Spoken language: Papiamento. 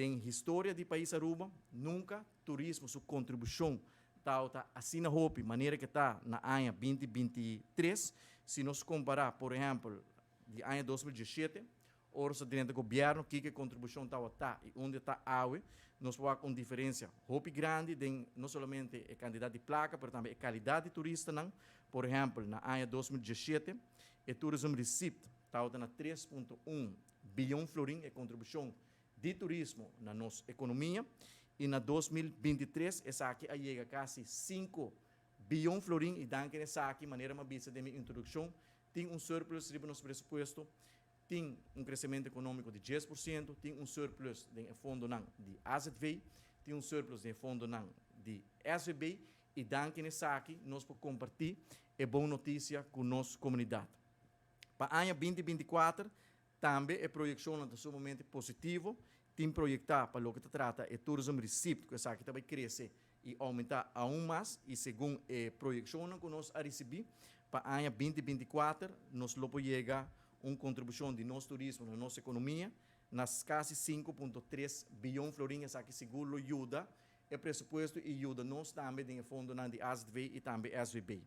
Den historia di pais Aruba, nunca turismo su contribucion ta asina hopi, manera cu ta na aña 2023. Si nos compara, por ehempel, di aña 2017, ora den gobierno, cu e contribucion ta y unda ta awe, nos por un diferencia hopi grandi den no solamente e cantidad di placa, mas tambe e calidad di turistanan. Por ehempel, na aña 2017, e tourism receipt ta na 3.1 biyon florin, e contribucion di turismo na nos economia, y na 2023 esaki a yega casi 5 biyon florin. Y danki na esaki, manera mi a bisa den mi introduccion, tin un surplus riba nos presupuesto, tin un crecemento economico di 10%, tin un surplus di fondonan di AZV, tin un surplus di fondonan di SVB, y danki na esaki nos por comparti e bon noticia cu nos comunidad. Pa aña 2024, tambe e proyeccion ta sumamente positivo, tin proyecta pa loke ta trata e tourism receipt, cu esaki tambe ta crece y aumenta aun mas, y segun e proyeccion cu nos a ricibi, pa aña 2024, nos lo yega un contribucion di nos turismo na nos economia, na casi 5.3 biyon florin. Esaki sigur lo yuda e presupuesto y yuda nos tambe den fondonan di AZV y tambe SVB.